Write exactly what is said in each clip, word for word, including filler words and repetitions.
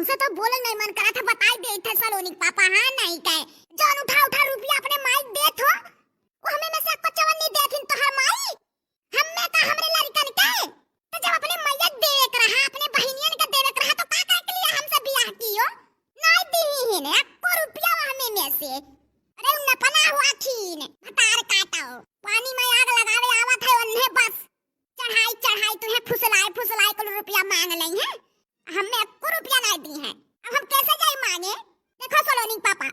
हमसे तो बोले नहीं मन करा था, बताई देत है सलोनी के पापा, हाँ नहीं कहे। जौन उठा उठा रुपया अपने माई के देत हो, वो हमें में से एको चवन नहीं देथिन तोहर माई। हमें का हमरे लड़कन के, तो जब अपने मैया के देवे के रहा, अपने बहिनियन के देवे के रहा, तो का करे के लिए हमसे बियाह कियो? नहीं दीहिन एको रुपया हमें में से। अरे उ नपना हुआ थीन, भतार काटो, पानी में आग लगावे आवत है उन्हें बस। चढ़ाई चढ़ाई तुहें फुसलाए फुसलाए कुल रुपया मांग लई है, हमें एको रुपया नहीं दी है। अब हम कैसे जाई मांगे? देखो सलोनी के पापा,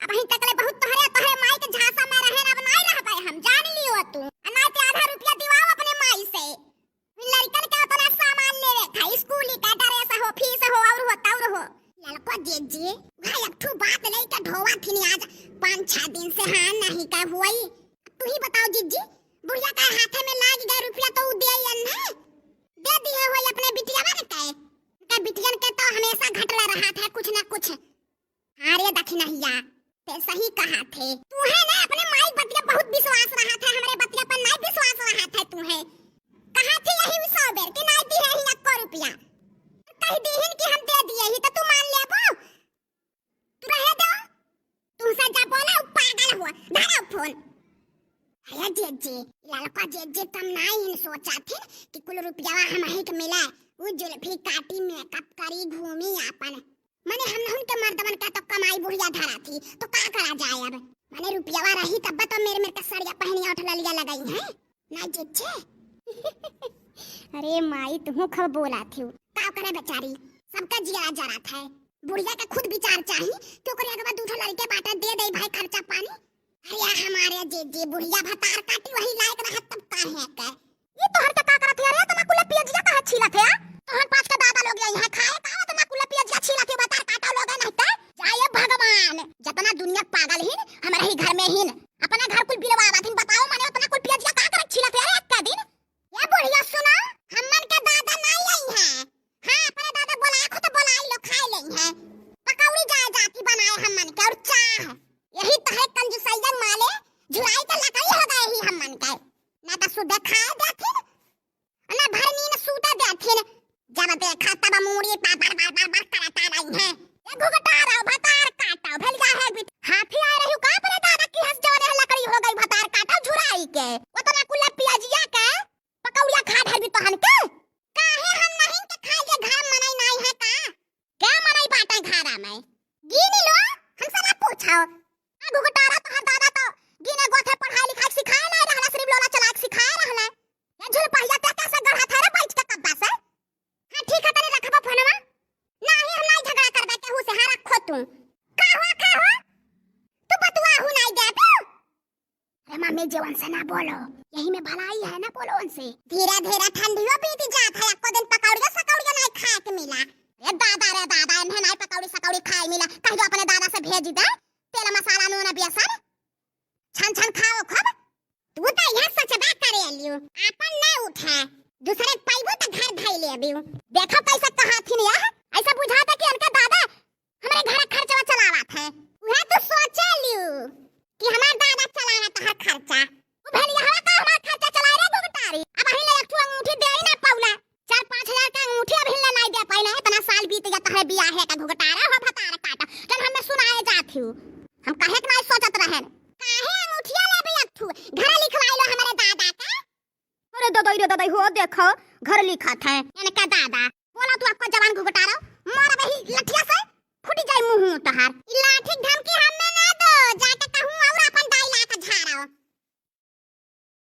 अब अहीं तकले बहुत तोहरे तोहरे माई के झांसा में रहे, अब नहीं रह पाए हम, जान लियो तू। आ नहीं तो आधा रुपया दिवाओ अपने माई से। लड़कन के उतना सामान लेवे खाई, स्कूल का ड्रेस हो, फीस हो, और हो तौर हो। ललको जीजी, भाई एक ठू बात लेके ढोवा थिन आज, पाँच छह दिन से हाँ नहीं का हुई। तू ही बताओ जीजी, बुढ़िया का हाथे में लाग गए रुपया तो उ दे अन्हे दे दिए हो अपने बिटिया बन के। उनके बिटियन के तो हमेशा घटला रहा था कुछ ना कुछ। हाँ रे दखिनहिया, ते सही कहा थे। तू है ना अपने माई बतिया बहुत विश्वास रहा था, हमरे बतिया पर नहीं विश्वास रहा था तू है। कहा थी यही सौ बेर कि नहीं दी है ही एको रुपया। कह दीहिन कि हम दे दिए ही तो तू मान लेबो? तू रहे दो, तुमसे जब बोला वो पागल हुआ। धरा फोन। अरे जीजी, ललका जीजी, तुम नहीं सोचा थे कि कुल रुपया हम ही के मिला। वो जुल्फी काटी, मेकअप करी, घूमी आपन। मने हम नहुन के मर्दवन का तो कमाई बुढ़िया धरा थी, तो का करा जाए अब? मने रुपया रही तब तो मेरे मेरे का सड़िया पहनिया उठ ललिया लगाई है ना जीजी। अरे माई, तुहू खब बोला थी। का करे बेचारी, सबका जिया जरा था। बुढ़िया के खुद विचार चाही कि ओकरे अगवा दू ठो लड़के बाटे, दे दे भाई खर्चा पानी। अरे हमारे जीजी, बुढ़िया भतार काटी वही लायक रहत तब काहे के? ये तोहर के का करत है रे? इतना कुल पियजिया काहे छीलत है? तोहर पाँच के दादा लोग यही है खाए का? इतना कुल पियजिया छीलत है, भतार काटा लोग है नहीं ते? जाए भगवान, जितना दुनिया पागल हिन, हमारे ही घर में हिन, अपना घर कुल बिलवा बात हिन, बताओ मने उतना कुल पियजिया का करत छीलत है रे एक दिन? ये बुढ़िया सुना, हमन के दादा नहीं आई है। हाँ, अपने दादा बोलाए खुद बोलाई लो, खाए ले है। पकौड़ी जाए जाती बनाए हमन के और चाह। यही तो है कंजूसैया माले, झुराई के लकड़ी हो गए ही हमन के। ना तो सुबह खाए देथिन, ना भर नींद सूते देथिन। जब देखा तब मूड़ी पर बर बर बर बर करता रही है। ये घुघटा रहो, भतार काटो, भेल जा है बिट-, हाथी आ रही का अपने दादा की हंस जवाने लकड़ी हो गई भतार काटो झुराई के। उतना कुल्ला पियाजिया के पकौड़िया खा धरबी तोहन के। काहे हम नहीं के खाए जे घर मनई नहीं है का? क्या मनई बाटे घरा में? गिनी लो, हमसे ना पूछो। आ घुघटारा तोहर दादा तो गिने गोथे पढ़ाई लिखाई सिखाए नहीं रहला, सिर्फ लोला चलाए के सिखाए रहला। ये झुलपहिया ते कैसे गढ़ा था रे बैठ के कब्बा से? हाँ ठीक है, तनी रखबो फोनवा। नहीं हम नहीं झगड़ा करबे केहू से, हाँ रखो तू। का हुआ, का हुआ? तू बतुआ हूँ नहीं दे तू। अरे मम्मी जी, उनसे ना बोलो, यही में भलाई है, ना बोलो उनसे। धीरे धीरे ठंडियो बीत जात है, एको दिन पकौड़ियो सकौड़ियो नहीं खाए के मिला। अरे दादा रे दादा, इन्हें नहीं पकौड़ी सकौड़ी खाए मिला, कह दो अपने दादा से भेज दे, तेल मसाला नून बेसन छन छन खाओ खूब। तू तो यह सोचबा करे लियो, आपन न उठे, दूसरे पाइबो तो घर धई लेबियो। देखो कैसे कहा थी यह, ऐसा बुझाता कि इनका दादा हमरे घर खर्चवा चलावत है। वह तो सोचे लियो कि हमार दादा चलावत हर खर्चा। उ भैया हवा का हमार खर्चा चलाए रे घुघटारी। अब अभी ले एक ठो अंगूठी दे ही ना पौला। चार पाँच हजार का अंगूठी अभी ले नहीं दे पाई ना। इतना साल बीत गया तोहरे बियाह है का घुघटारा हो भतार काटा। जन हमें सुनाए जात हूँ। हम कहे के नहीं सोचत रहन। काहे अंगूठिया लेबे एक ठो? घर लिखवाई लो हमारे दादा का। अरे ददई रे ददई हो, देखो, घर लिखत है। इनका दादा, बोला तू आपका जवान घुघटारा, मार वही लठिया से, फूटी जाए मुंह तोहार। ई